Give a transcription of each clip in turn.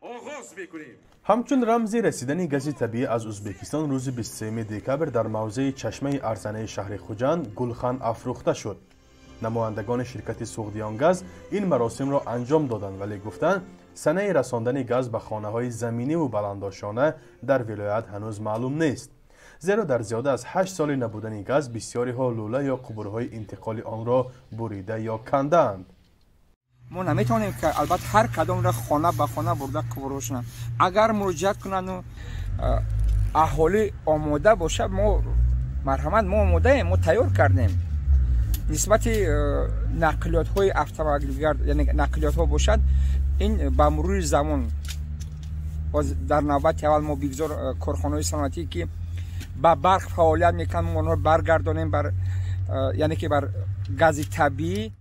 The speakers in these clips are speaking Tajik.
Оғоз мекунем. Ҳамчун рамзи расидани гази табиӣ аз Узбекистон, рӯзи 23 декабр дар мавзеи Чашмаи Арзанаи шаҳри Хуҷанд гулхан афрӯхта шуд. Намояндагони ширкати Суғдиёнгаз ин маросимро анҷом доданд, вале гуфтанд, санаи расондани газ ба хонаҳои заминиву баландошона дар вилоят ҳанӯз маълум нест, зеро дар зиёда аз 8 соли набудани газ бисёриҳо лӯла ё қубурҳои интиқоли онро бурида ё кандаанд. Мо наметавонем, ки албатта ҳар кадомро хона ба хона бурда қубурҳошона. Агар муроҷиат кунанду аҳолӣ омода бошад, мо марҳамат, мо омодаем, мо тайёр кардем. Нисбати нақлиётҳои автомобилгард, яъне нақлиётҳо бошад, ин ба мурури замон дар навбати аввал мо бигзор корхонаҳои саноатӣ, ки ба барқ фаъолият мекунанд, мо онҳоро баргардонем бар, яъне ки бар гази табиӣ.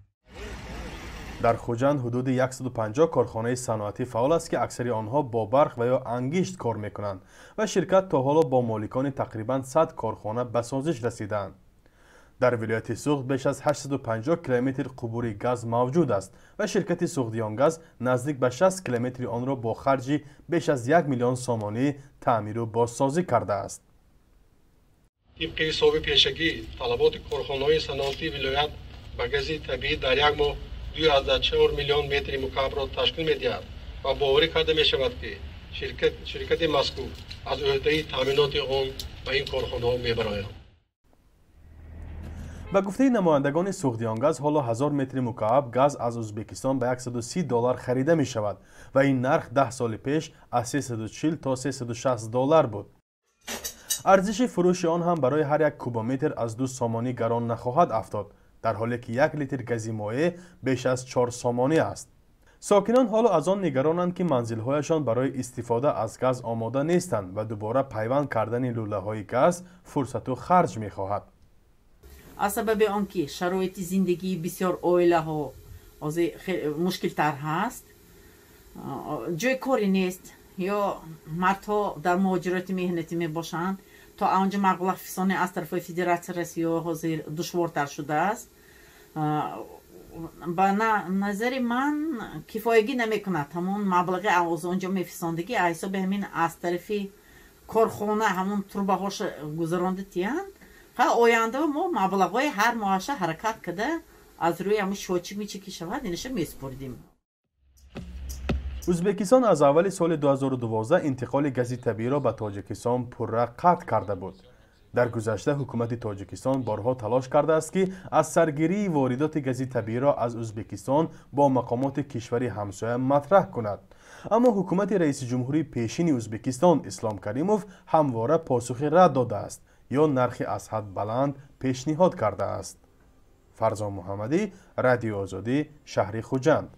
Дар Хуҷанд ҳудуди 150 корхонаи саноатӣ фаъол аст, ки аксари онҳо бо барқ ва ё ангишт кор мекунанд ва ширкат то ҳоло бо моликони тақрибан 100 корхона ба созиш расидаанд. Дар вилояти Суғд беш аз 850 километр қубури газ мавҷуд аст ва ширкати Суғдиёнгаз наздик ба 60 километри онро бо харҷи беш аз 1 миллион сомонӣ таъмиру бозсозӣ кардааст. Тибқи ҳисоби пешагӣ, талаботи корхонаҳои саноатии вилоят ба гази табиӣ дар як моҳ 2,4 миллион метри мукаабро ташкил медиҳад ва боварӣ карда мешавад, ки ширкати мазкур аз ӯҳдаи таъминоти он ба ин корхонаҳо мебарояд. Ба гуфтаи намояндагони Суғдиёнгаз, ҳоло 1000 метри мукааб газ аз Узбекистон ба 130 доллар харида мешавад ва ин нарх 10 соли пеш аз 340 то 360 доллар буд. Арзиши фурӯши он ҳам барои ҳар як кубометр аз 2 сомонӣ гарон нахоҳад афтод, дар ҳоле ки 1 литр гази моеъ беш аз 4 сомонӣ аст. Сокинон ҳоло аз он нигаронанд, ки манзилҳояшон барои истифода аз газ омода нестанд ва дубора пайванд кардани лӯлаҳои газ фурсату харҷ мехоҳад. Аз сабаби он ки шароити зиндагии бисёр оилаҳо ҳозир мушкилтар ҳаст, ҷои корӣ нест ё мардҳо дар муҳоҷироти меҳнатӣ мебошанд, то анҷо маблағ фисони аз тарафи Федератсия Россия ҳозир душвортар шудааст. Ба назари ман, кифоягӣ намекунад ҳамон маблағи аз онҷо мефисондагӣ. Ҳисоби ҳамин аз тарафи корхона ҳамон трубаҳоша гузаронда тиянд. Ха, оянда мо маблағҳои ҳар моҳаша ҳаракат карда, аз рӯи ҳамон счётчик мичи ки шавад, инаша месупоридем. Узбекистон аз аввали соли 2012 интиқоли гази табииро ба Тоҷикистон пурра қатъ карда буд. Дар гузашта ҳукумати Тоҷикистон борҳо талош кардааст, ки аз саргирии воридоти гази табииро аз Узбекистон бо мақомоти кишвари ҳамсоя матраҳ кунад, аммо ҳукумати раиси ҷумҳурии пешини Узбекистон Ислом Каримов ҳамвора посухи рад додааст ё нархи аз ҳад баланд пешниҳод кардааст. Фарзон Муҳаммадӣ, Радиои Озодӣ, шаҳри Хуҷанд.